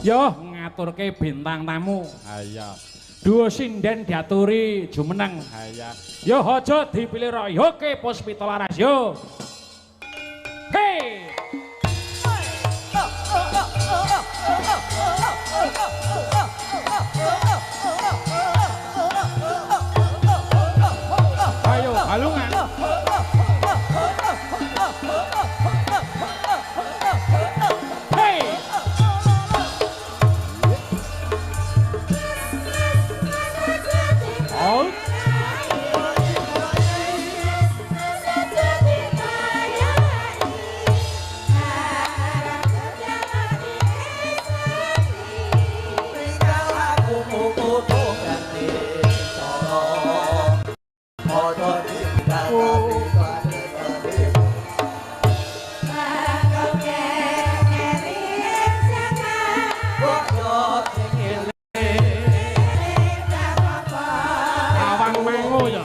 Yo ngaturke bintang tamu. Ha iya. Duo sinden diaturi jumeneng. Ha iya. Yo aja dipilih roy. Oke Puspita Laras yo. Hey. Ayo halungan. Hey. Oh. Awang mangu ya.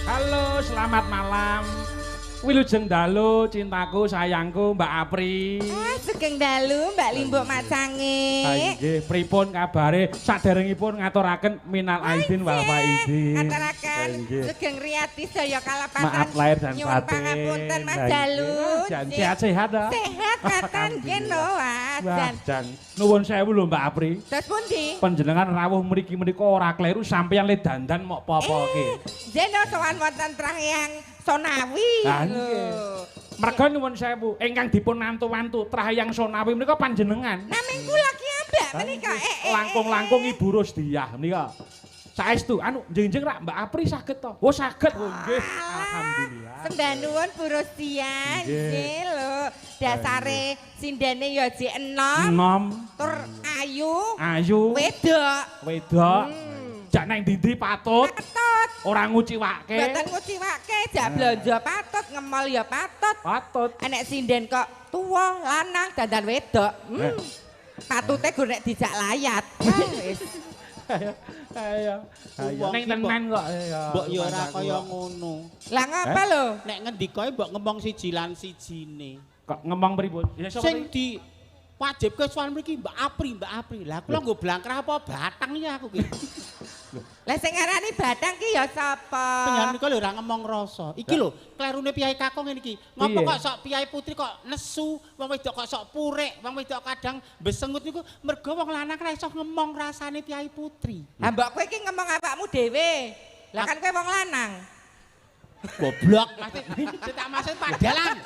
Halo, selamat malam. Wilujeng dalu cintaku, sayangku, Mbak Apri. Ah, sugeng dalu Mbak Limbuk Macange. Nggih, pripun kabare? Saderengipun ngaturaken minal aidin wal faizin. Ngaturaken sugeng riyadi sedaya kalapatan. Maaf lahir dan nyuwun batin. Pangapunten Mas Dalu. Sehat-sehat ta? Sehat katan nggih no, Wah, jan. Nuwun sewu lho Mbak Apri. Terus pundi? Panjenengan rawuh mriki menika ora kleru sampeyan le dandan mok popo-ke. Nggih no sowan wonten Trah Eyang Sonawi. Lho. Merga nuwun sewu ingkang dipun antu-antu Trah Eyang Sonawi menika panjenengan. Naming kula ki ambek menika. Langkung-langkung Ibu Rosdiah menika. Saestu anu njing-njing rak Mbak Apri saged to? Oh saged. Oh nggih. Alhamdulillah. Sembah nuwun Bu Rosdiah. Nggih lho. Dasare sindene ya jek enom. Enom. Tur ayu. Ayu. Wedok. Wedok. Jak nang ndi-ndi patut. Patut. Ora nguciwake. Mboten nguciwake, jak blonjo patut, ngemol ya patut. Patut. Enek sinden kok tuwa, lanang, dandan wedok. Patute gur nek dijak layat. Wis. Ayo. Ayo. Ning tenan kok. Mbok ya ora kaya ngono. Lah ngapa lho? Nek ngendika mbok ngomong siji lan sijine. Kok ngomong pripun? Ya sapa sing di wajibke sowan mriki Mbak Apri, Mbak Apri. Lah kula nggo blangkrah apa batang ya aku ki. Lah sing ngarani batang ki ya sapa? Penjenengan menika lho ora ngomong rasa. Iki lho, klerune piyai kakung ngene iki. Ngopo kok sok piyai putri kok nesu, wong wedok kok sok purik, wong wedok kadang besengut niku mergo wong lanang ora iso ngomong rasane piyai putri. Lah mbok kowe iki ngomong awakmu dhewe. Lah kan kowe wong lanang. Goblok, mesti tak maksud padalan.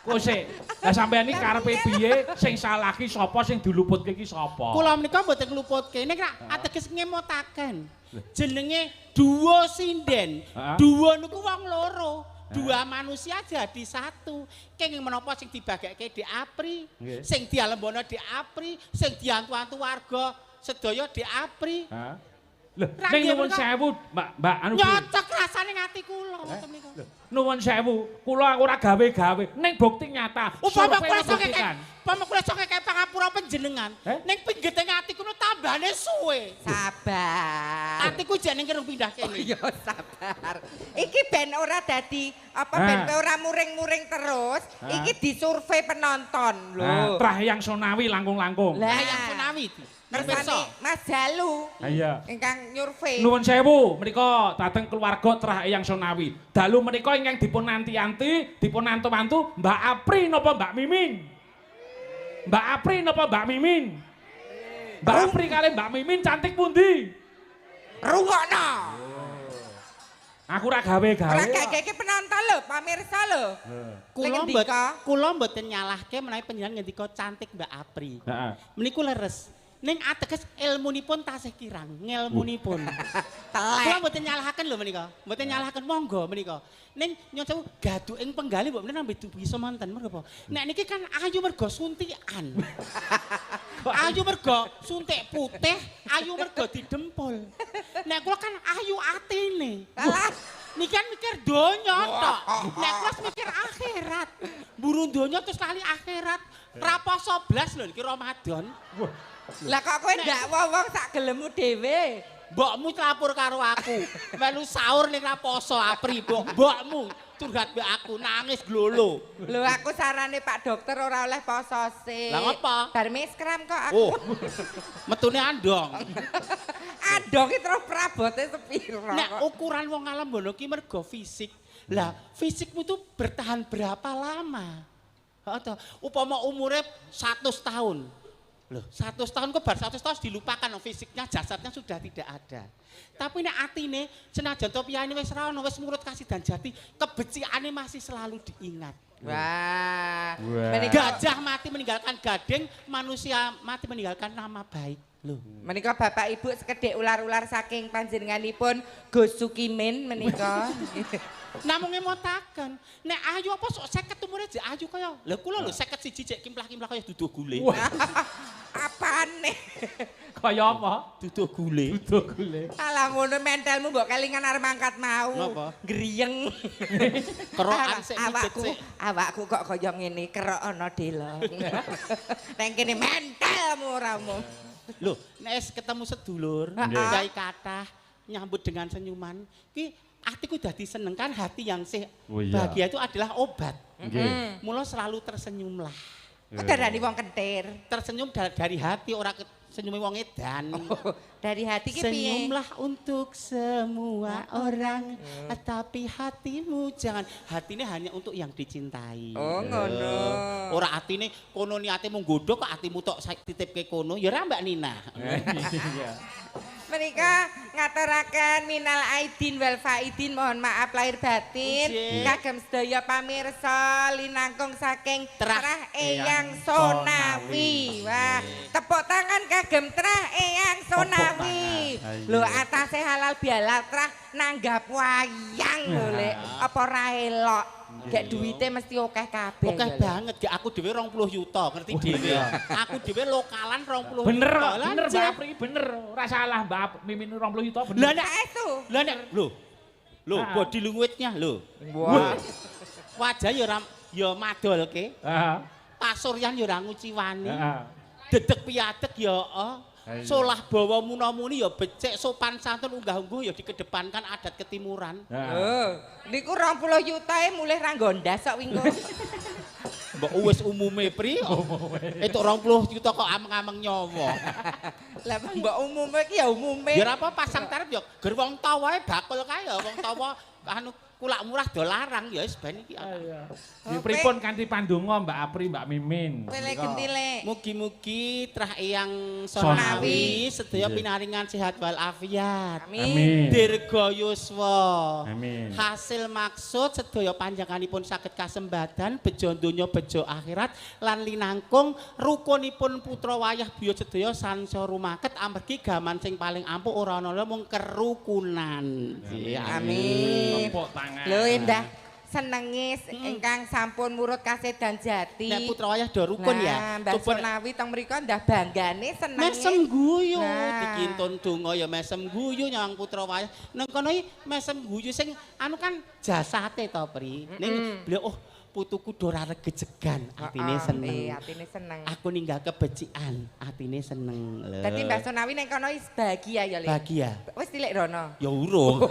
Kok sik, lah sampean iki karepe piye? Sing salah ki sapa, sing diluputke ki sapa? Kula menika mboten ngluputke, nek rak ateges ngemotaken. Jenenge duo sinden. Duo niku wong loro. Dua manusia jadi satu. Kenging menapa sing dibagekke Dik Apri, sing dialembono Dik Apri, sing diantu-antu warga sedaya Dik Apri. Lho, ning nuwun sewu, Mbak, Mbak anu nyocok rasane ngati kula ngoten niku. Nuwun sewu, kula ora gawe-gawe, ning bukti nyata. Upama kula iso ngekek, upama kula iso ngekek pangapura panjenengan, ning pinggete ati kulo tambahane suwe. Sabar. Atiku jek ning kerung pindah kene. Oh iya, sabar. Iki ben ora dadi apa ben kowe ora muring-muring terus, iki disurvei penonton lho. Trah Eyang Sonawi langkung-langkung. Lah Eyang Sonawi. Kersane Mas Jalu. Iya. Ingkang nyurvei. Nuwun sewu menika dhateng keluarga Trah Eyang Sonawi. Dalu menika ingkang dipun nanti-anti, dipun antu-antu Mbak Apri napa Mbak Mimin? Mbak Apri napa Mbak Mimin? Mbak Apri kali Mbak Mimin cantik pundi? Rungokno. Aku ora gawe-gawe. Ora gageke penonton lho, pamirsa lho. Kula mboten nyalahke menawi panjenengan ngendika cantik Mbak Apri. Heeh. Meniku leres. Ning ateges ilmunipun tasih kirang, ngelmunipun. Telek. Kula mboten nyalahaken lho menika. Mboten nyalahaken monggo menika. Ning nyuwun sewu gaduh ing penggalih mbok menawi nembe bisa monten mergo apa? Nek niki kan ayu mergo suntikan. Ayu mergo suntik putih, ayu mergo didempul. Nek kula kan ayu atine. Alah, niki kan mikir donya tok. Nek kula mikir akhirat. Mburu donya terus lali akhirat. Ra poso blas lho niki Ramadan. Lah kok kowe ndakwa wong sak gelemmu dhewe? Mbokmu lapor karo aku. Melu sahur ning ra poso Apri, mbok. Mbokmu curhat mbek aku nangis glolo. Lho aku sarane Pak Dokter ora oleh poso sik. Lah ngapa? Bar miskram kok aku. Oh. Metune andong. Andong ki terus prabote sepiro. Nek ukuran wong alam ngono ki mergo fisik. Lah fisikmu tuh bertahan berapa lama? Heeh toh. Upama umure 100 tahun. Loh, 100 tahun kok bar 100 tahun dilupakan fisiknya, jasadnya sudah tidak ada. Tapi nek atine senajan to piyane wis ra ono, wis murut kasih dan jati, kebecikane masih selalu diingat. Wah. Gajah mati meninggalkan gading, manusia mati meninggalkan nama baik. Loh. Menika Bapak Ibu sekedhik ular-ular saking panjenenganipun Gus Sukimin menika. Namung emotaken. Nek ayu apa sok 50 umure jek ayu kaya. Lha kula lho 51 jek kimplah-kimplah kaya duduh gule. Apane? Kaya apa? Duduh gule. Duduh gule. Alah ngono mentelmu mbok kelingan arep mangkat mau. Napa? Griyeng. Kerokan sik mijet sik. Awakku kok kaya ngene, kerok ana delok. Neng kene mentelmu ora umum. Loh, nek ketemu sedulur, yai kathah nyambut dengan senyuman, ki atiku dadi seneng kan, hati yang sih bahagia itu adalah obat. Nggih. Mula selalu tersenyumlah. Kok darani wong kentir? Tersenyum dari hati, ora senyume wong edan. Oh, dari hati ki piye? Senyumlah untuk semua orang, tapi hatimu jangan. Hatine hanya untuk yang dicintai. Oh, ngono. Ora atine kono niate mung nggodhog kok atimu tok titipke kono. Ya ora Mbak Nina. Iya. Menika ngaturaken minal aidin wal faidin, mohon maaf lahir batin kagem sedaya pamirsa linangkung saking Trah Eyang Sonawi. Wah, tepuk tangan kagem Trah Eyang Sonawi. Lho atase halal bihalal trah nanggap wayang lho Lek, apa ora elok? Gek duwite mesti akeh kabeh. Akeh banget, gek aku dhewe 20 yuta, ngerti dhewe. Aku dhewe lokalan 20 yuta. Bener kok, bener Mbak Apri, bener. Ora salah Mbak Mimin 20 yuta bener. Lah nek itu. Lah nek lho. Lho, body language-nya lho. Wah. Wajah ya ora ya madolke. Heeh. Pasuryan ya ora nguciwani. Heeh. Dedeg piadeg ya heeh. Solah bawa muna-muni ya becik, sopan santun unggah-ungguh ya dikedepankan adat ketimuran. Lho, niku 20 yutae mulih ra nggondas kok wingko. Mbok wis umume Pri. Entuk 20 yuta kok ameng-ameng nyawa. Lah mbok umume iki ya umume. Ya ora apa pasang tarif ya ger wong tawae bakul kae ya wong tawa anu kulak murah do larang ya wis ben iki. Iya. Pripun kanthi pandonga Mbak Apri, Mbak Mimin. Pele gentile. Mugi-mugi Trah Eyang Sonawi sedaya pinaringan sehat walafiat. Amin. Dirga yuswa. Amin. Hasil maksud sedaya panjenenganipun saged kasembadan bejo donya bejo akhirat lan linangkung rukunipun putra wayah buyut sedaya sansaya rumaket amargi gaman sing paling ampuh ora ana mung kerukunan. Amin. Tepuk tangan. Lho endah senenge ingkang sampun murut kasedan jati. Nek putra wayah do rukun ya. Mbah Sonawi teng mriku ndah banggane senenge. Mesem guyu dikintun donga ya mesem guyu nyawang putra wayah. Nang kono iki mesem guyu sing anu kan jasate to Pri. Ning beliau oh putuku do ora regejegan, atine seneng. Atine seneng. Aku ninggal kebecikan, atine seneng. Lho. Dadi Mbah Sonawi nang kono wis bahagia ya, Lek. Bahagia. Wis tilik rono. Ya urung.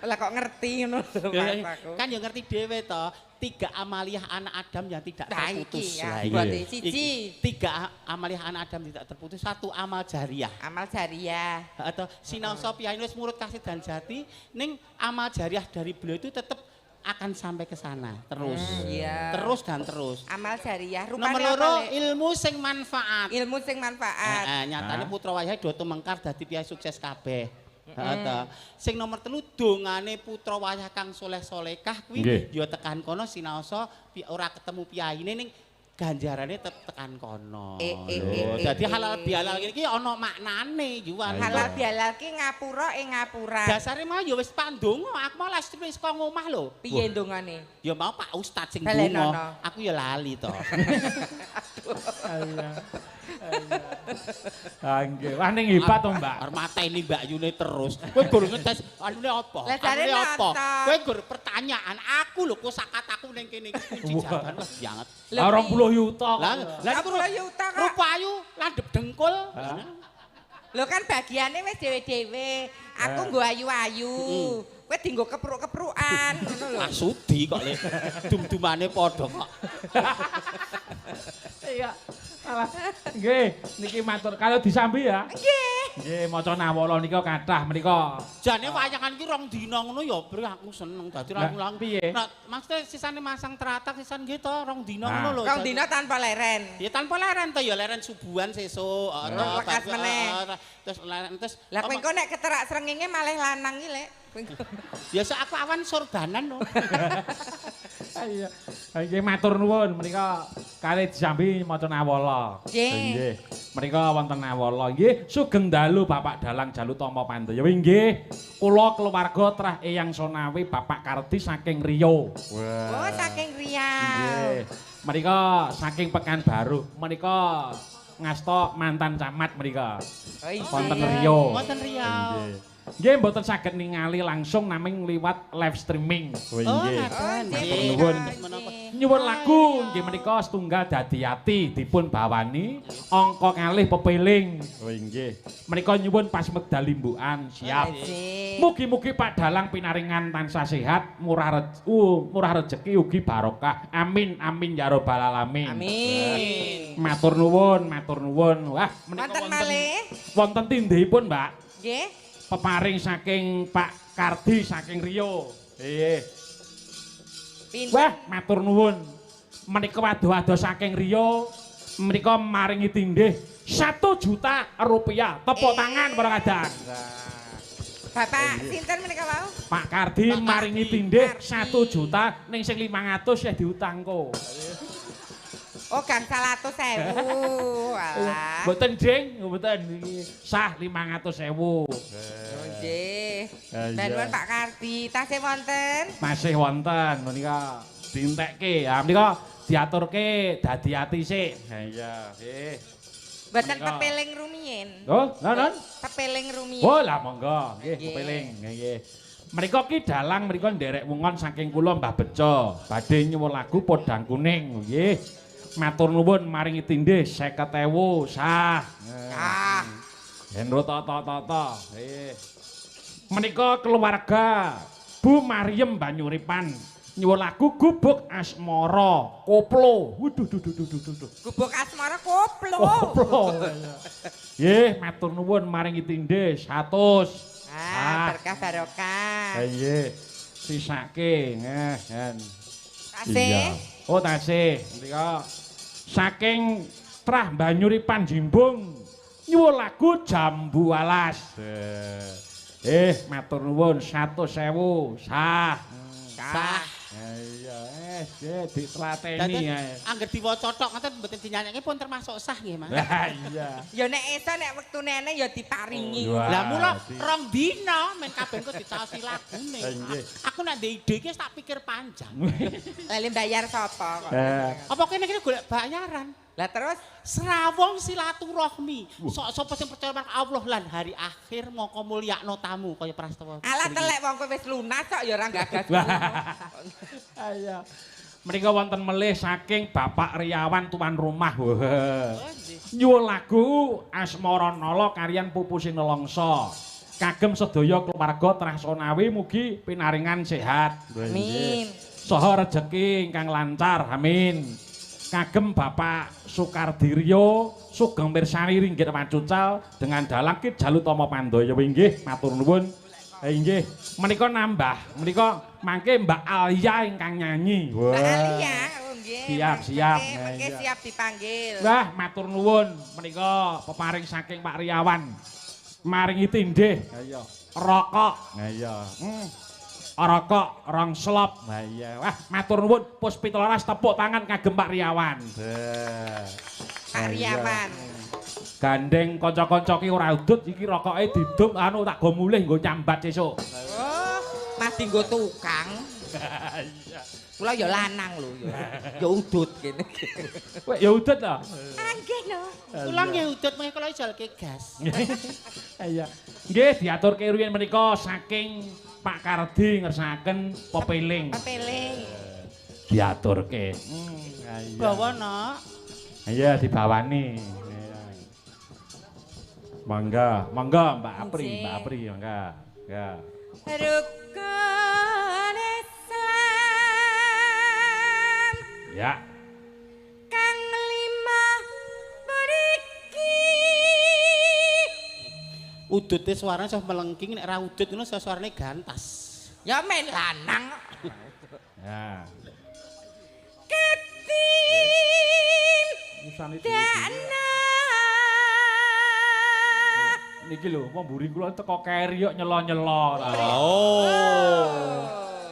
Lah kok ngerti ngono lho Mas aku. Kan ya ngerti dhewe to, 3 amaliyah anak Adam yang tidak terputus. Lah iki. 3 amaliyah anak Adam tidak terputus, 1 amal jariah. Amal jariah. Atau sinau sapa wis murut kasih dan jati, ning amal jariah dari beliau itu tetep akan sampai ke sana terus. Iya. Terus dan terus. Amal jariah. Rupane nomor loro ilmu sing manfaat. Ilmu sing manfaat. Heeh, nyatane putra wayah do tumengkar dadi piyai sukses kabeh. Heeh ta. Sing nomor telu dongane putra wayah kang soleh-solehah kuwi ya tekan kono sinaosa ora ketemu piyaine ning ganjarane tetep tekan kono. Dadi halal bihalal iki ana maknane yuwan. Halal bihalal ki ngapura ing ngapura. Dasare mau ya wis pandonga, aku mau last wis saka ngomah lho. Piye ndongane? Ya mau Pak Ustad sing ndonga, aku ya lali to. Iya. Ah nggih, wah ning hebat to, Mbak. Arep mateni Mbak Yune terus. Kowe gur ngetes anune apa? Anune apa? Kowe gur pertanyaan aku lho kosakataku ning kene iki kunci jawaban wah banget. 20 yuta. Lah 20 yuta kok. Rupa ayu landhep dengkul. Lho kan bagiane wis dhewe-dhewe. Aku nggo ayu-ayu. Kowe dienggo kepruk-keprukan ngono lho. Ah sudi kok le. Dum-dumane padha kok. Iya. Alah. Nggih, niki matur kalau disambi ya. Nggih. Nggih, maca nawala nika kathah menika. Jane wayangan iki rong dina ngono ya, Bre, aku seneng. Dadi ra ngulang piye? Nah, maksudnya sisane masang teratak sisan nggih to rong dina ngono lho. Rong dina tanpa leren. Ya tanpa leren to ya leren subuhan sesuk, lekas meneh. Terus leren terus. Lah kowe engko nek keterak srengenge malih lanang iki, Lek. Ya sok aku awan sorbanan lho. Iya. Nggih matur nuwun menika kalih disambi maca nawala. Nggih. Menika wonten nawala nggih sugeng dalu Bapak Dalang Jalu Tama Pandaya. Nggih. Kula keluarga trah Eyang Sonawi Bapak Kardi saking Riau. Wah. Oh, saking Riau. Nggih. Menika saking Pekanbaru. Menika ngasta mantan camat menika. Wonten Riau. Wonten Riau. Nggih. Nggih mboten saged ningali langsung naming liwat live streaming. Oh, nggih. Matur nuwun. Nyuwun lagu nggih menika setunggal dadi ati dipun bawani angka kalih pepeling. Oh nggih. Menika nyuwun pas medal limbukan siap. Mugi-mugi Pak Dalang pinaringan tansah sehat, murah rejeki ugi barokah. Amin amin ya rabbal alamin. Amin. Matur nuwun, matur nuwun. Wah, menika wonten tindhipun, Mbak. Nggih. Peparing saking Pak Kardi saking Riau. Nggih. Wah, matur nuwun. Menika waduh-waduh saking Riau menika maringi tindhih 1 juta rupiah. Tepuk tangan para kadang. Bapak sinten menika wau? Pak Kardi maringi tindhih 1 juta ning sing 500 ya diutangko. Oh, gangsal 100.000. Alah. Mboten, Ding, mboten iki sah 500.000. Oh, nggih. Nuwun Pak Kardi, tasih wonten? Masih wonten menika dientekke. Ha menika diaturke dadi ati sik. Ha iya, nggih. Mboten pepeling rumiyin. Oh, nonton? Pepeling rumiyin. Oh, lah monggo. Nggih, pepeling. Nggih. Menika ki dalang menika nderek wungon saking kula Mbah Beco. Badhe nyuwun lagu Podang Kuning, nggih. Matur nuwun maringi tindhih 50.000 sah. Sah. Hendro toto-toto. Nggih. Menika keluarga Bu Mariem Banyuripan nyuwun lagu Gubuk Asmara Koplo. Waduh duh duh duh duh. Gubuk Asmara Koplo. Koplo. Nggih, matur nuwun maringi tindhih 100. Ah, berkah barokah. Nggih. Sisake nggih, hen. Tasih. Oh, tasih. Menika saking Trah Banyuripan Jimbung nyuwun lagu Jambu Alas. Matur nuwun 100.000 sah. Sah. Iya, ditlateni ae. Angger diwaca tok ngoten mboten dinyanyikke pun termasuk sah nggih, Mas. Lah iya. Ya nek iso nek wektune ene ya diparingi. Lah mula rong dina men kabeh engko dicaosi lagune. Aku nek ndek ide iki wis tak pikir panjang. Lah le bayar sapa kok? Apa kene iki golek bayaran? Lah terus srawung silaturahmi. Sok sapa sing percaya marang Allah lan hari akhir moko mulyakno tamu kaya prastawa. Alah telek wong kowe wis lunas kok ya ora gagas. Iya. Menika wonten melih saking Bapak Riawan tuan rumah. Nyuwun lagu Asmara Nala kariyan Pupu Sinelongso. Kagem sedaya keluarga Trah Sonawi mugi pinaringan sehat. Amin. Saha rejeki ingkang lancar. Amin. Kagem Bapak Sukardiryo sugeng mirsani ringgit wacucal dengan dalang Ki Jalu Tama Pandaya inggih matur nuwun Nggih, menika nambah, menika mangke Mbak Alia ingkang nyanyi. Mbak Alia, oh nggih. Siap, siap. Mangke siap dipanggil. Wah, matur nuwun menika peparing saking Pak Riawan. Maringi tindih. Ha iya. Rokok. Ha iya. Rokok rong slop. Ha iya. Wah, matur nuwun Puspito Laras, tepuk tangan kagem Pak Riawan. Pak Riawan. Gandeng kanca-kanca ki ora udut iki rokoke didum anu tak go mulih nggo nyambat sesuk. Oh, mas dinggo tukang. Iya. Kula ya lanang lho ya. Ya udut kene. Weh, ya udut ta? Nggih lho. Kula nggih udut mengke kula ijalke gas. Iya. Nggih diaturke rumiyin menika saking Pak Kardi ngersakaken pepeling. Pepeling. Diaturke. Iya. Bawa nok. Iya dibawani. Mangga, mangga Mbak Apri, Mbak Apri mangga. Ya. Rukun Islam. Ya. Kang lima mriki. Udute suarane iso melengking nek ra udut ngono suarane gantas. Ya men lanang. Ya. Ketin. Usane niki lho, wong mburi kula teko keri kok nyelo-nyelo. Oh.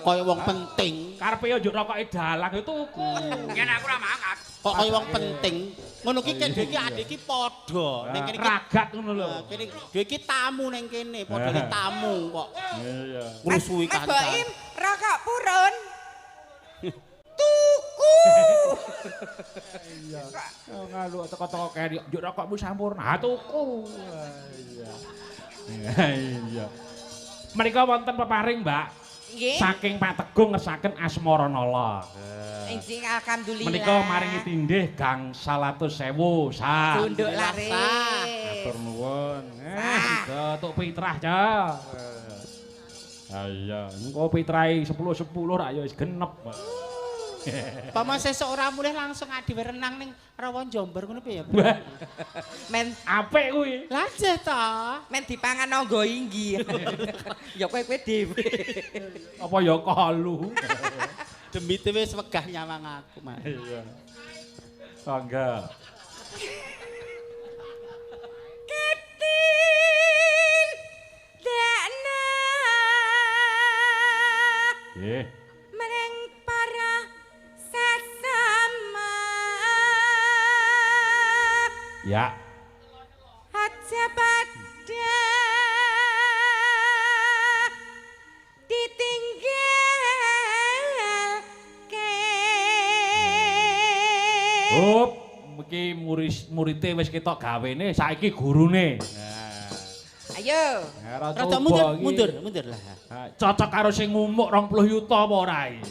Kaya wong penting. Karepe yo njuk rokoke dalang yo tuku. Yen aku ora mangkat. Kok kaya wong penting. Ngono ki dhewe iki adik iki padha. Ning kene iki ragat ngono lho. Kene dhewe iki tamu ning kene, padha tamu kok. Iya. Ngrusuhi Mas kanca. Boim, rokok purun. Tuku. Iya. Ngalu teko-teko keri njuk rokokmu sampurna. Tuku. Iya. Iya. Menika wonten peparing, Mbak. Nggih. Saking Pak Tegung ngesaken Asmara Nala. Injing alhamdulillah. Menika maringi tindih gangsal atus sewu. Sah. Tunduk laris. Matur nuwun. Tuk pitrah ca. Ha iya, engko pitrahe 10-10 rak ya wis genep. Pama sesuk ora mulih langsung adhewe renang ning Rawa Jombor ngono piye ya? Men apik kuwi. Lah jeh ta. Men dipangan angga inggi. Ya kowe kowe dhewe. Apa ya kalu. Demite wis wegah nyawang aku, Mas. Iya. Mangga. Ketin dakna. Nggih. Mring para sesama. Ya. Aja pada ditinggalke. Hop, iki murite wis ketok gawene, saiki gurune. Ayo. Rada mundur, mundur, mundur lah. Cocok karo sing ngumuk 20 yuta apa ora iki?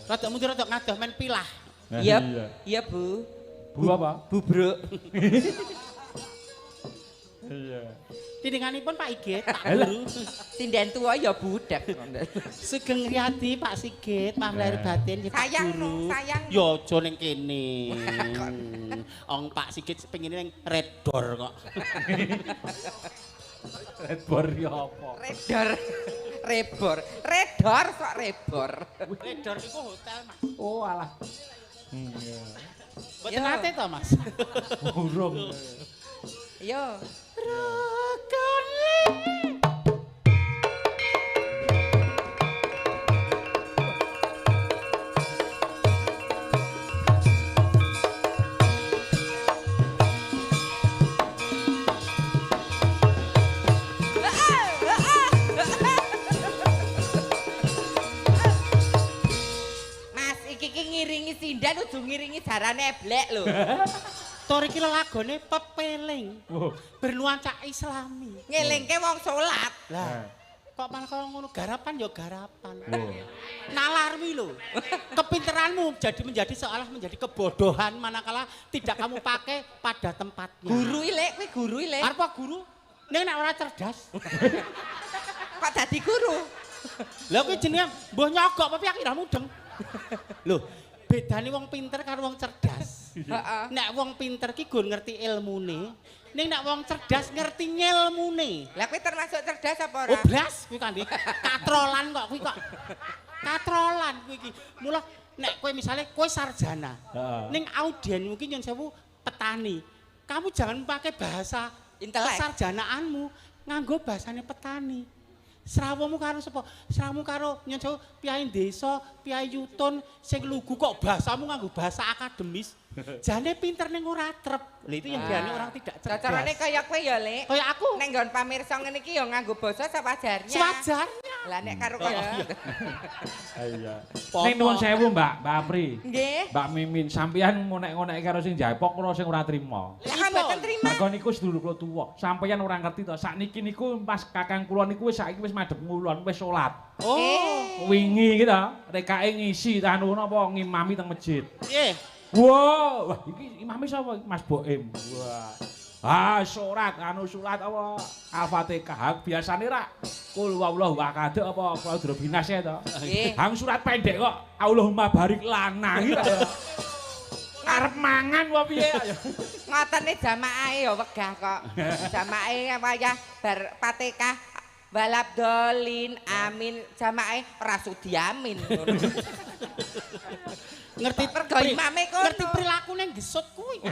Rada mundur, rada ngadoh men pilah. Iya, iya Bu. Bu apa? Bubruk. Iya. Tindinganipun Pak Igit, Pak Guru. Sinden tuwa ya budek. Sugeng Riyadi Pak Sigit, maaf lahir batin ya Pak Guru. Sayang. Ya aja ning kene. Ong Pak Sigit pengine ning Redor kok. Redor ya apa? Redor. Rebor. Redor kok rebor. Redor iku hotel, Mas. Oh alah. Iya. Mboten nate to, Mas? Burung. Yo. Rokone. Mas, iki ki ngiringi sinden udu ngiringi jarane eblek lho. Tor iki lelagone pepeling. Bernuansa Islami. Ngelingke wong salat. Lah, kok malah kaya ngono garapan ya garapan. Nalarmi lho. Kepinteranmu jadi menjadi seolah menjadi kebodohan manakala tidak kamu pakai pada tempatnya. Guru ilek kuwi guru ilek. Arep guru? Ning nek ora cerdas. Kok dadi guru? Lah kuwi jenenge mbuh nyogok apa piye aku ora mudeng. Lho, bedane wong pinter karo wong cerdas. Heeh. Nek wong pinter ki gon ngerti ilmune, ning nek wong cerdas ngerti ngelmune. Lah kowe termasuk cerdas apa ora? Oh blas kuwi kan katrolan kok kuwi kok. Katrolan kuwi iki. Mula nek kowe misale kowe sarjana, ning audienmu ki nyun sewu petani. Kamu jangan pakai bahasa intelek kesarjanaanmu, nganggo bahasane petani. Srawumu karo sapa? Srawumu karo nyun sewu piyai desa, piyai yutun sing lugu kok bahasamu nganggo bahasa akademis. Jane pinter ning ora trep. Lha itu yang diane orang tidak cerdas. Carane kaya kowe ya, Lek. Kaya aku. Nek nggon pamirsa ngene iki ya nganggo basa sewajarnya. Sewajarnya. Lah nek karo kaya. Iya. Ning nuwun sewu, Mbak, Mbak Apri. Nggih. Mbak Mimin, sampeyan ngonek-ngonek karo sing Japok kula sing ora trima. Lah mboten trima. Mergo niku sedulur kula tuwa. Sampeyan ora ngerti to, sakniki niku pas kakang kula niku wis saiki wis madhep ngulon, wis salat. Oh. Wingi iki to, rekake ngisi anu napa ngimami teng masjid. Nggih. Wow, wah iki imame sapa Mas Boim. Wah. Ah, surat anu surat apa Al-Fatihah biasane rak kul wallahu ahad apa qul binas ya to. Hang surat pendek kok Allahumma barik lana iki. Arep mangan apa piye? Ngotene jamaahe ya wegah kok. Jamaahe wayah bar Fatihah walabdolin amin jamaahe ora sudi amin ngono. Ngerti mergo imame kono. Ngerti prilakune gesut kuwi.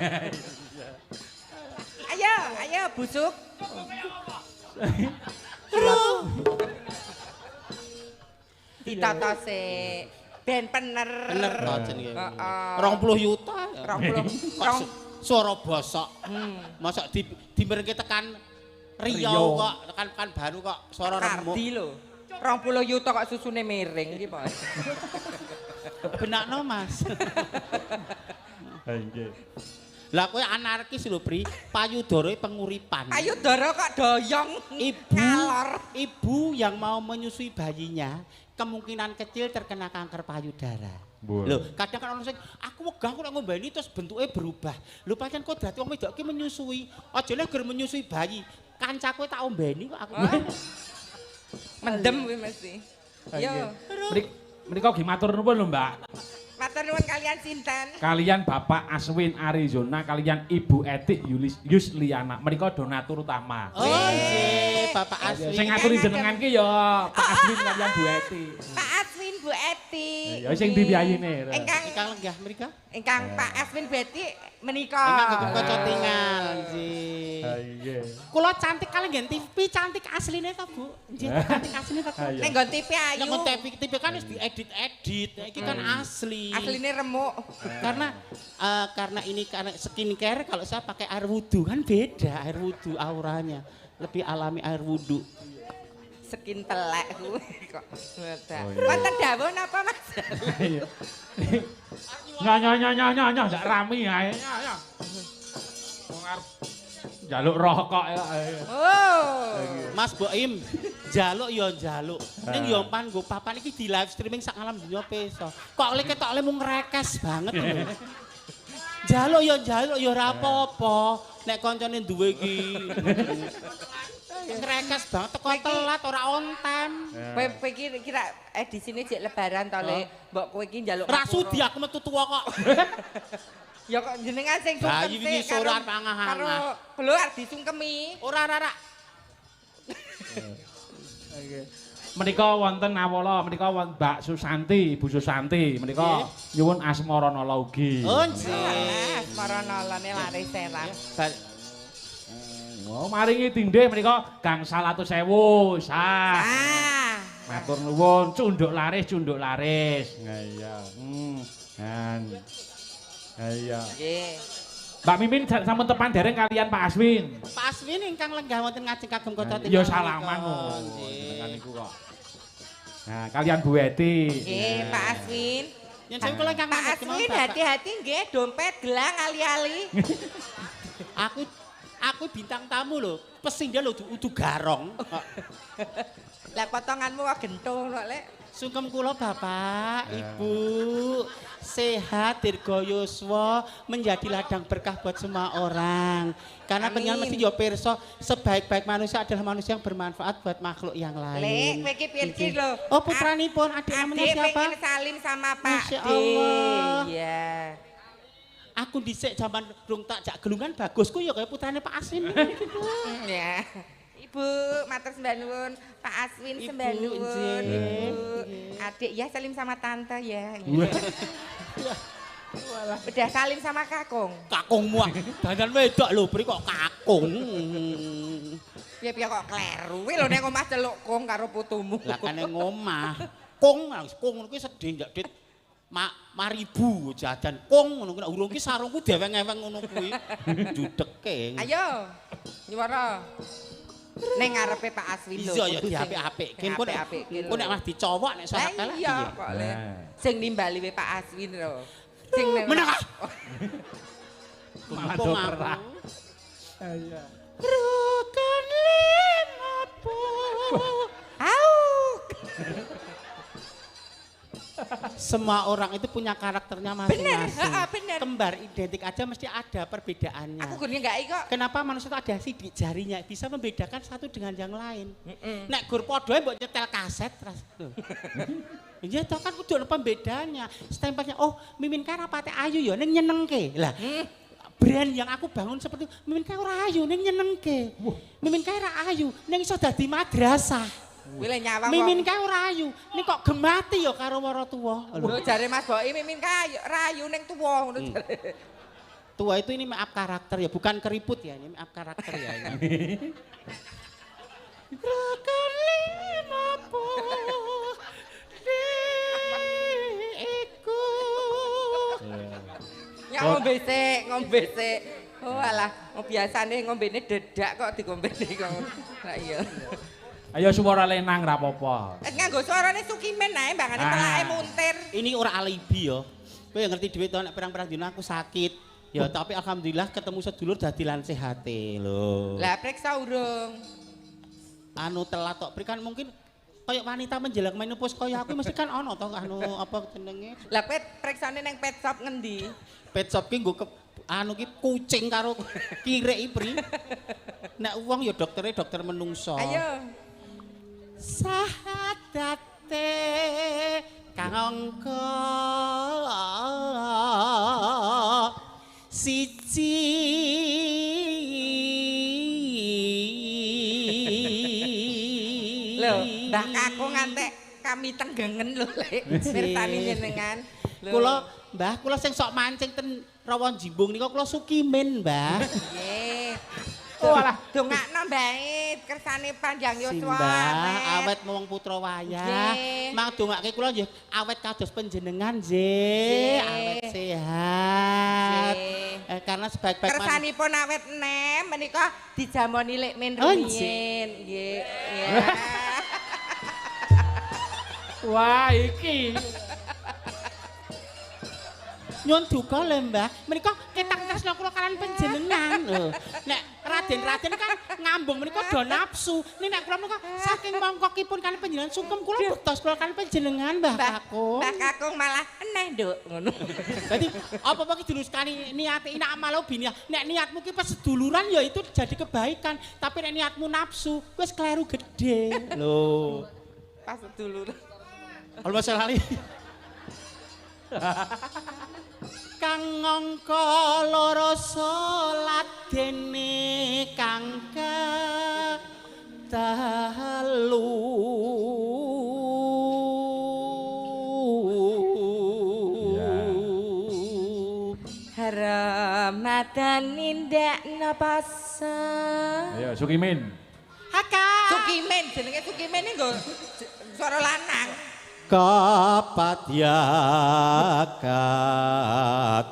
Ayo, ayo busuk. Ditata sik ben pener. Bener to jenenge. Heeh. 20 yuta. 20. Suara bosok. Mosok dimerengke tekan Riau kok, tekan Pekanbaru kok suara remuk. Kardi lho. 20 yuta kok susune miring iki, Pak. Benakno, Mas. Ha nggih. Lah kowe anarkis lho, Pri. Payudara penguripan. Payudara kok doyong. Ibu, ngalor. Ibu yang mau menyusui bayinya kemungkinan kecil terkena kanker payudara. Lho, kadang kan ono sing aku wegah kok nek ngombeni terus bentuke berubah. Lho pancen kodrat wong wedok ki menyusui. Aja lek ger menyusui bayi. Kancaku tak ombeni kok aku. Mendem kuwi mesti. Yo. Menika nggih matur nuwun lho, Mbak. Matur nuwun kalian sinten? Kalian Bapak Aswin Arizona, kalian Ibu Etik Yusliana. Menika donatur utama. Oh nggih, Bapak Aswin. Sing ngaturi jenengan ki ya Pak Aswin kalian Bu Etik. Pak Aswin Bu Etik. Ya sing dipiyayine. Ingkang lenggah mrika? Ingkang Pak Aswin Bu Etik menika. Ingkang kagem kaca tingal nggih. Ha nggih. Kula cantik kali nggen TV cantik asline to, Bu? Nggih, cantik asline to. Ning nggon TV ayu. Ning nggon TV kan wis diedit-edit. Iki kan asli. Asline remuk. Karena ini karena skincare kalau saya pakai air wudu kan beda air wudu auranya. Lebih alami air wudu. Skin telek kuwi kok. Wonten dawuh napa, Mas? Iya. Nyo nyo nyo nyo nyo ndak rame ae. Wong arep njaluk rokok ya. Oh. Mas Boim, njaluk ya njaluk. Ning ya pan nggo papan iki di live streaming sak alam dunya pesa. Kok lek ketok le mung ngrekes banget lho. Njaluk ya njaluk ya ora apa-apa. Nek kancane duwe iki. Ngrekes banget teko telat ora on time. Kowe iki kira edisine jek lebaran to, Le. Mbok kowe iki njaluk. Ra sudi aku metu tuwa kok. Ya kok jenengan sing sungkem sik. Bayi wingi sore arep angah-angah. Karo lho arep disungkemi. Ora ora ora. Menika wonten awala menika wonten Mbak Susanti, Ibu Susanti menika nyuwun asmaranala ugi. Oh nggih. Asmaranalane laris serang. Oh, maringi tindih menika gangsal atus ewu. Sah. Matur nuwun, cunduk laris, cunduk laris. Nah iya. Nah iya. Nggih. Mbak Mimin sampun tepan dereng kalian Pak Aswin. Pak Aswin ingkang lenggah wonten ngajeng kagem kaca tingal. Ya salaman jenengan niku kok. Nah, kalian Bu Eti. Nggih, Pak Aswin. Yen sewu kula ingkang Pak Aswin hati-hati nggih, dompet gelang ali-ali. Aku bintang tamu lho, pesindhen lho udu garong. Lah potonganmu kok gentung kok, Lek. Sungkem kula Bapak, Ibu, sehat dirga yuswa, menjadi ladang berkah buat semua orang. Karena penjenengan mesti yo pirsa, sebaik-baik manusia adalah manusia yang bermanfaat buat makhluk yang lain. Lek, kowe iki piye lho? Oh, putranipun adik namanya siapa? Adik pengen salim sama Pak Masya Allah. Iya. Aku dhisik jaman rung tak jak gelungan bagusku ya kaya putrane Pak Aswin. Ya. Ibu, matur sembah nuwun. Pak Aswin sembah nuwun. Ibu. Adik ya salim sama tante ya. Udah salim sama kakung. Kakungmu ah. Dandan wedok lho, Pri kok kakung. Piye-piye kok kleru. Kuwi lho nek omah celuk kung karo putumu. Lah kan ning omah. Kung, kung ngono kuwi sedih njak Dit. Maribu jajan kung ngono kuwi urung ki sarungku deweng-eweng ngono kuwi. Judeke. Ayo. Nyuwara. Ning ngarepe Pak Aswin lho. Iya ya diapik-apikke. Engko nek malah dicowok nek salah kalah. Iya kok le. Sing nimbali we Pak Aswin lho. Sing meneng ah. Malah do kerah. Iya. Rukun lima puluh. Au. Semua orang itu punya karakternya masing-masing. Bener. Kembar identik aja mesti ada perbedaannya. Aku gurnya enggak kok. Kenapa manusia itu ada sidik jarinya bisa membedakan satu dengan yang lain. Nek gur podoe mbok nyetel kaset terus. Iya toh kan kudu ana pembedanya. Stempelnya oh Mimin kae rapate ayu ya ning nyenengke. Lah brand yang aku bangun seperti Mimin kae ora ayu ning nyenengke. Mimin kae ora ayu ning iso dadi madrasah. Kuwi le nyawang. Mimin kae ora ayu, ning kok gemati ya karo maratuwa. Lho jare Mas Boy Mimin kae ora ayu ning tuwa ngono jare. Tua itu ini maaf karakter ya, bukan keriput ya, ini maaf karakter ya ini. Rukun lima puluh iku. Ya ngombe sik, ngombe sik. Oh alah, biasane ngombene dedak kok digombene kok. Lah iya. Ayo suara lenang ra apa-apa. Nganggo suarane Sukimen ae mbangane telake muntir. Ini ora alibi ya. Kowe ya ngerti dhewe to nek pirang-pirang dina aku sakit. Ya tapi alhamdulillah ketemu sedulur dadi lan sehate lho. Lah periksa urung. Anu telat tok pri kan mungkin kaya wanita menjelang menopause kaya aku mesti kan ana to anu apa jenenge. Lah kowe periksane ning pet shop ngendi? Pet shop ki nggo anu ki kucing karo kirik pri. Nek wong ya doktere dokter menungso. Ayo. Sahadate kang angka siji lho Mbah Kakung ngantek kami tenggengen lho lek mirsani jenengan. Kula Mbah kula sing sok mancing ten Rawa Jimbung nika kula Sukimin Mbah. Nggih. Oh alah dongakno mbae kersane panjang yuswa awet wong putra wayah. Mang dongake kula nggih awet kados panjenengan nggih, awet sehat. Karena sebaik-baik kersanipun awet nem menika dijamoni lek men rumiyin nggih. Wah iki nyuwun duka lho Mbah, menika ketang tresna kula kalian panjenengan lho. Nek raden-raden kan ngambung menika do nafsu. Nek nek kula menika saking mongkokipun kalian panjenengan sungkem kula bektos kula kalian panjenengan Mbah Kakung. Mbah Kakung malah eneh nduk ngono. Dadi apa-apa ki diluskani niate inak amalo biniah. Nek niatmu ki peseduluran ya itu jadi kebaikan, tapi nek niatmu nafsu wis kleru gede. Lho. Pas seduluran. Allahumma sholli. Kang angka loro salat dene kang telu. Ramadan nindakno poso. Ayo Sukimin. Haka. Sukimin jenenge Sukimin iki nggo swara lanang. Kapat yakat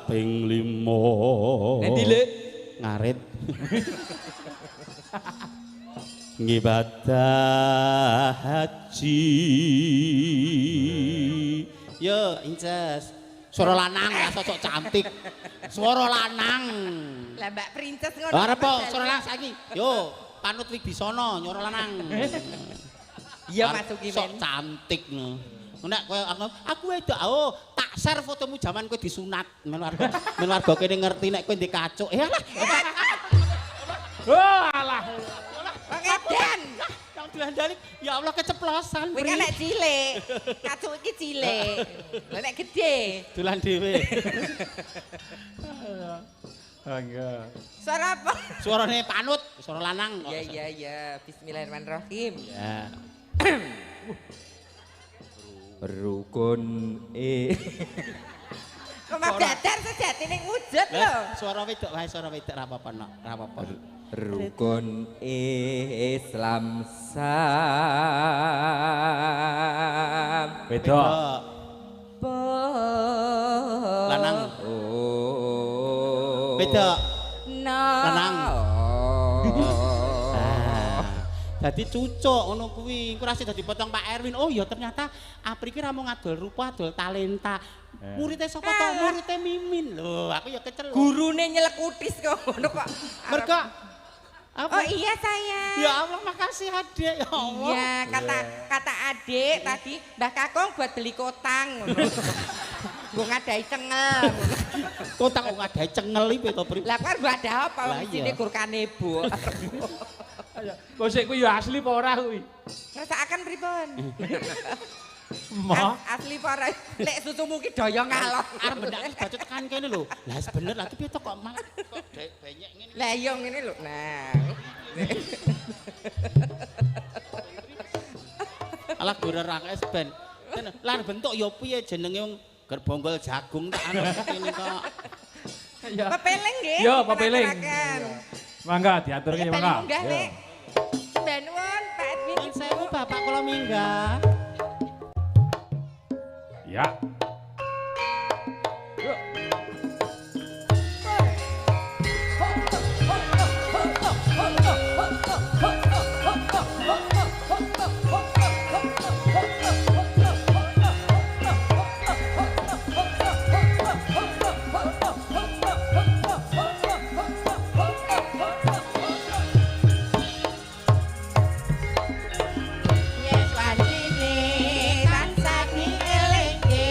ping 5. Endi Lek? Ngarit. Ngibadah haji. Yo, Inces. Suara lanang lah sosok cantik. Suara lanang. Lah Mbak Princess ngono. Arep apa suara lanang saiki? Yo, panut Wibisono nyuara lanang. Iya Mas Sukimin. Sok cantik ngono. Nek kowe aku wedok, oh tak share fotomu jaman kowe disunat. Men warga kene ngerti nek kowe ndek kacuk. Eh alah. Oh alah. Wong edan. Yang dilandani ya Allah keceplosan. Kowe kan nek cilik. Kacuk iki cilik. Lah nek gedhe dolan dhewe. Mangga. Suara apa? Suarane panut, suara lanang kok. Ya ya ya, bismillahirrahmanirrahim. Ya. Rukun e. Kok dadar sejatine wujud lho. Suara wedok wae, suara wedok ra apa-apa nok, ra apa-apa. Rukun Islam sam. Wedok. Lanang. Wedok. Lanang. Dadi cucuk ngono kuwi. Engko ra sida dipotong Pak Erwin. Oh ya ternyata Apri ki ra mung ngadol rupa, adol talenta. Muridé sapa to? Muridé Mimin. Lho, aku ya kecelok. Gurune nyelekutis kok ngono kok. Mergo apa? Oh iya sayang. Ya Allah, makasih Adik. Ya Allah. Iya, kata Adik tadi Mbah Kakung buat beli kotang ngono. Nggo ngadahi cengel. Kotang kok ngadahi cengel iki to, Pri? Lah kok wadah apa wong isine gur kanebo. Kok sik kuwi ya asli apa ora kuwi? Ngrasakaken pripun? Ma. Asli apa ora? Lek susumu ki daya ngalor. Arep bendake bacut tekan kene lho. Lah bener lah piye to kok malah kok benyek ngene. Lah iya ngene lho. Nah. Alah gorerake ben. Lan bentuk ya piye jenenge wong gerbonggol jagung tak anu kene kok. Ya. Pepeling nggih. Yo pepeling. Mangga diaturke mangga. Munggah, Nek. Mbah nuwun Pak Edwin. Nuwun sewu Bapak kula minggah. Ya. Yuk. Yes wajine tansah dielingke.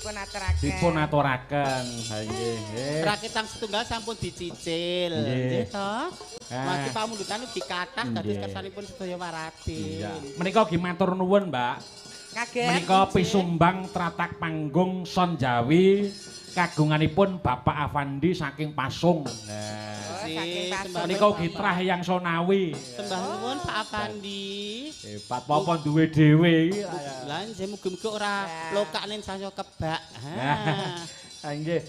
Dipun aturaken. Dipun aturaken. Ha nggih. Raketang setunggal sampun dicicil. Nggih to. Mangke pamundutan ugi kathah dados kersanipun sedaya waratin. Menika ugi matur nuwun, Mbak. Kagem. Menika pisumbang tratak panggung Son Jawi kagunganipun Bapak Afandi saking Pasung. Nah, saking Pasung. Menika ugi trah Eyang Sonawi. Sembah nuwun Pak Afandi. Hebat apa duwe dhewe iki. Lah nggih mugi-mugi ora lokakne saya kebak. Ha nggih.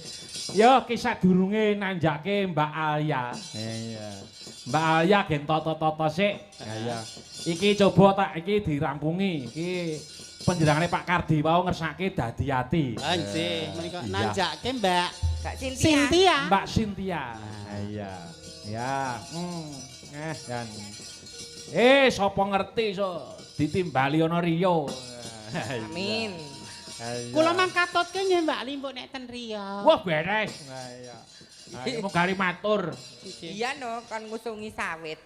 Yo ki sadurunge nanjake Mbak Alya. Iya. Mbak Alya gen tata-tata sik. Ha iya. Iki coba tak iki dirampungi. Iki panjenengane Pak Kardi wau ngersake dadi ati. Ha nggih, menika nanjake Mbak Mbak Cynthia. Cynthia. Mbak Cynthia. Ha iya. Ya. Jan. Sapa ngerti so ditimbali ana Rio. Amin. Kula mangkatotke nggih Mbak Limbuk nek ten Rio. Wah beres. Ha iya. Ayo mung matur. Iya no, kon ngusungi sawit.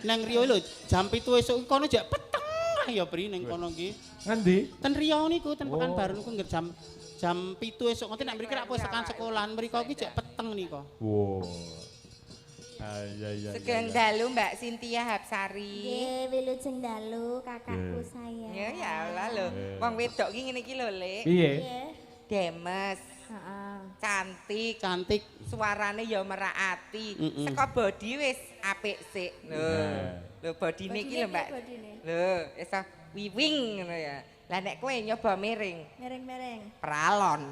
Nang Rio lho jam 7 esuk kono jek peteng ya Pri ning kono iki. Ngendi? Ten Rio niku ten Pekanbaru niku ngger jam 7 esuk ngoten nek mriki rak wis tekan sekolahan mriko iki jek peteng nika. Wo. Iya. Sugeng dalu Mbak Cynthia Hapsari. Nggih, wilujeng dalu kakakku sayang. Ya ya Allah lho. Wong wedok ki ngene iki lho, Lek. Piye? Demes. Heeh. Cantik, cantik. Suarane ya merak ati. Saka body wis apik sik. Lho. Lho bodine iki lho, Mbak. Lho, iso wiwing ngono ya. Lah nek kowe nyoba miring. Miring-miring. Pralon.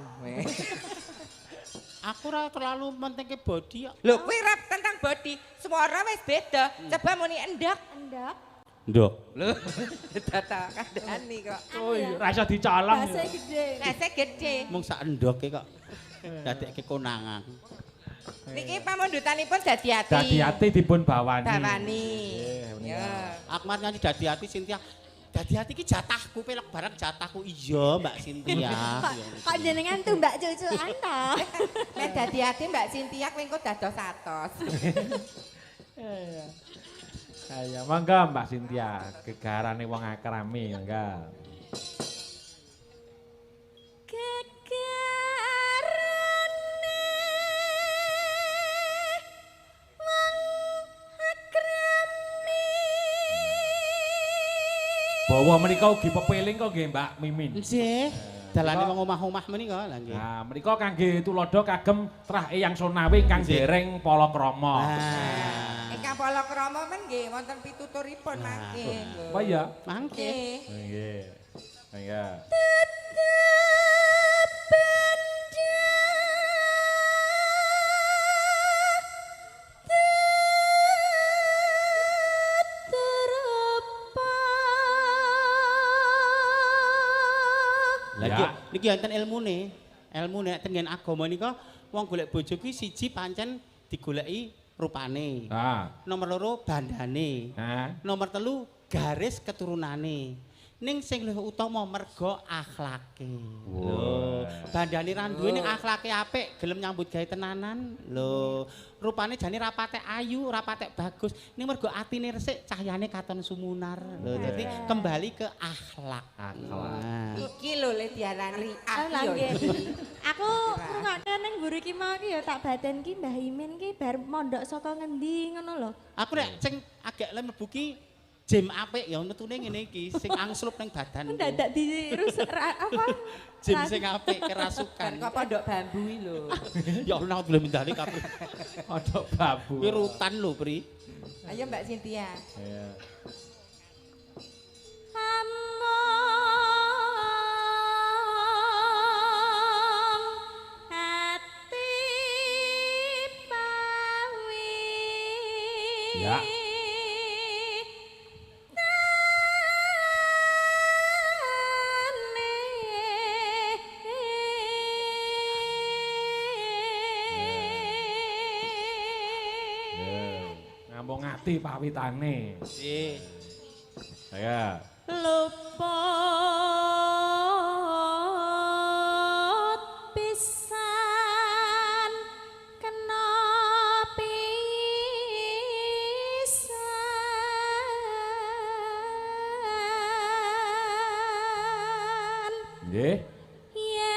Aku ora terlalu pentingke body kok. Lho kowe ora tentang body, suara wis beda. Coba muni endok. Endok. Ndok. Lho, data kandhani kok. Oh iya, ra iso dicolong. Base gede. Base gede. Mung sak endoke kok. Dadekke konangan. Niki pamundutanipun dadi ati. Dadi ati dipun bawani. Bawani. Ya. Aku mari nyanyi dadi ati Cynthia. Dadi ati iki jatahku pelek barang jatahku. Iya Mbak Cynthia. Kok jenengan tuh Mbak cucuan to? Nek dadi ati Mbak Cynthia kowe engko dados atos. Iya. Ayo monggo Mbak Cynthia, gegarane wong akrami monggo. Gegarane wong akrami. Bawa menika ugi pepeling kok nggih Mbak Mimin. Nggih. Dalane wong omah-omah menika lha nggih. Nah, menika kangge tuladha kagem trah Eyang Sonawi ingkang dereng palakrama. Ingkang palakrama men nggih wonten pituturipun mangke. Apa ya? Mangke. Nggih. Nggih. Tetep benda teterepa. Lah niki wonten ilmune. Ilmune nek ten agama nika wong golek bojo ki siji pancen digoleki rupane. Nomor loro bandane. Nomor telu garis keturunane. Ning sing luwih utama merga akhlake. Lho, bandane ra duwe ning akhlake apik, gelem nyambut gawe tenanan. Lho, rupane jane ra patek ayu, ra patek bagus, ning merga atine resik, cahyane katon sumunar. Lho, dadi kembali ke akhlak. Akhlak. Iki lho le diarani aku. Aku ngrungokne ning mburi ki mau ki ya tak baten ki Mbah Imin ki bar mondok saka ngendi ngono lho. Aku nek sing agek le mlebu ki jim apik ya metune ngene iki sing angslup ning badan. Dadak dirusak apa? Jim sing apik kerasukan. Kok pondok bambu iki lho. Ya Allah aku belum mindhane kabeh. Pondok bambu. Kuwi rutan lho, Pri. Ayo Mbak Cynthia. Iya. Among ati pawi. Ya. Ngambung ati pawitane. Nggih. Ya. Luput pisan kena pisan. Nggih. Yen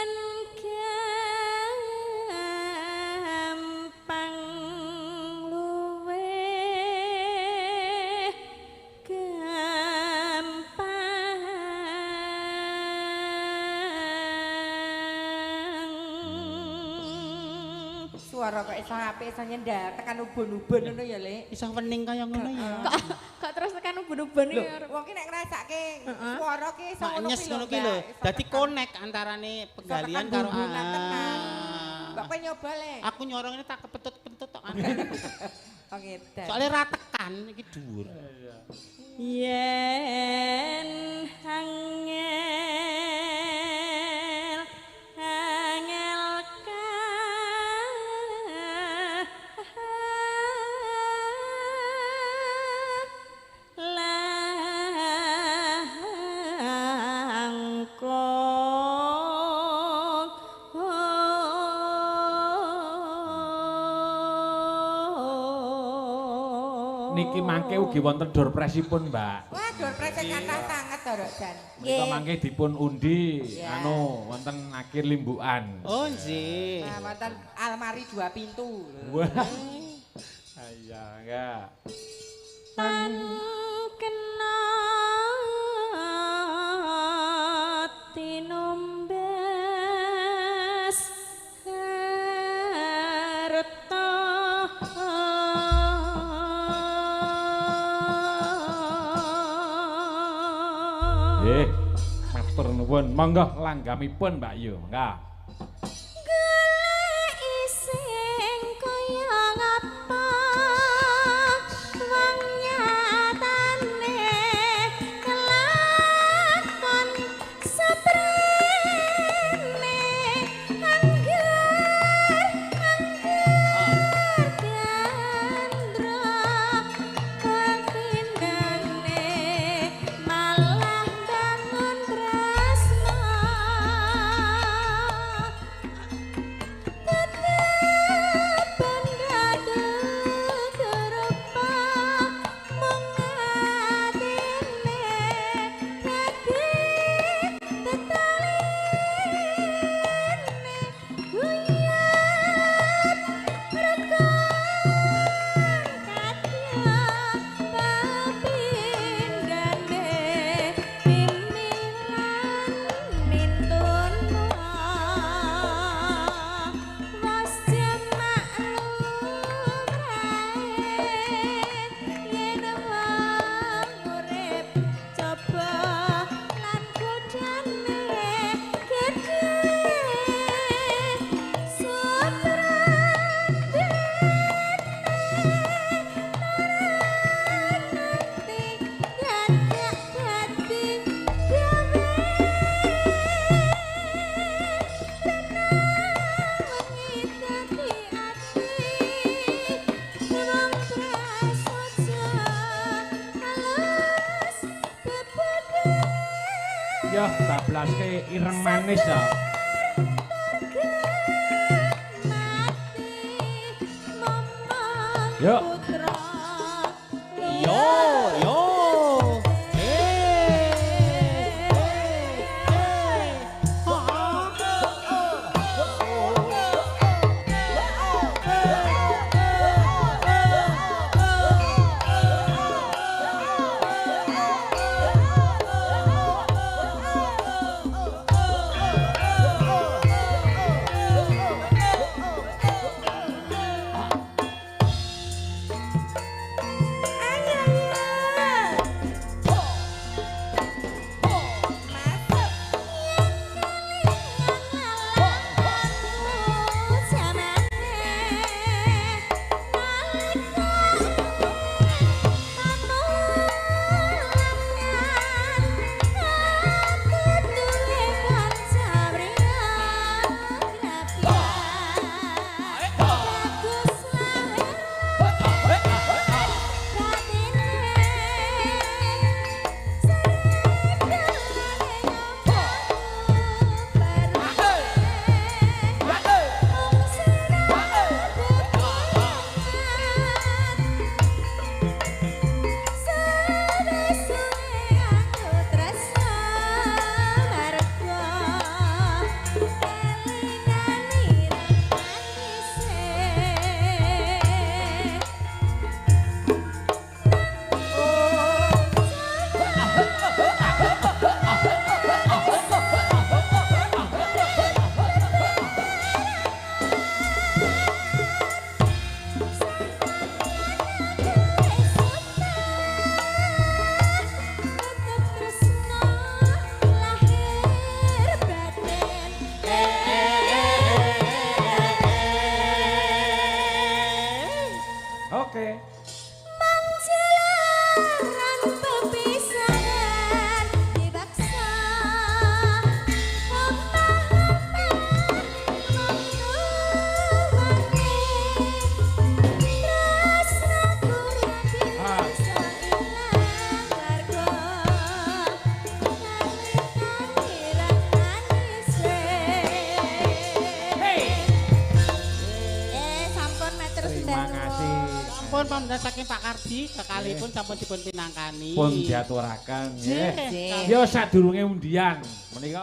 Suara kok iso apik iso nyendal tekan ubun-ubun ngono ya, Lek. Iso wening kaya ngono ya. Kok terus tekan ubun-ubun iki. Wong ki nek ngrasake suara ki iso ngono kuwi lho. Ki lho. Dadi connect antarane penggalian karo Mbak kowe nyoba, Lek. Aku nyorong ini tak kepetut-petut tok. Oh ngedan. Soale ra tekan iki dhuwur. Yen angel angel Niki mangke ugi wonten doorpresipun, Mbak. Wah, doorprese kathah sanget to, Rok Jan. Menika mangke dipun undi anu wonten akhir limbukan. Oh, nggih. Nah, wonten almari 2 pintu. Wah. Iya, enggak. Tan kena tinumbas harta. Nggih, matur nuwun. Monggo langgamipun Mbak Yu, monggo. Goleki sing kaya ngapa wong nyatane kelakon seprene angger angger gandra pepindane malah bangun tresno tetep rupa mung atine dadi tetaline guyat rekon kadya papindane mimilan mintuna was jemak lumrahe yen wong urip coba lan godane gedhe suprandene nanti dadak dadi gawe wengi dadi ati wong prasaja halus bebade Yo, bablaske ireng manis ya. Mati momong Yuk. putra Yo, yo. Oke. Mung jalaran pepisahan dipaksa Sampun matur Terima kasih. Sampun pamundutan saking Pak Kardi kekalihipun sampun dipun pinangkani. Pun diaturaken nggih. Nggih. Ya sadurunge undian menika.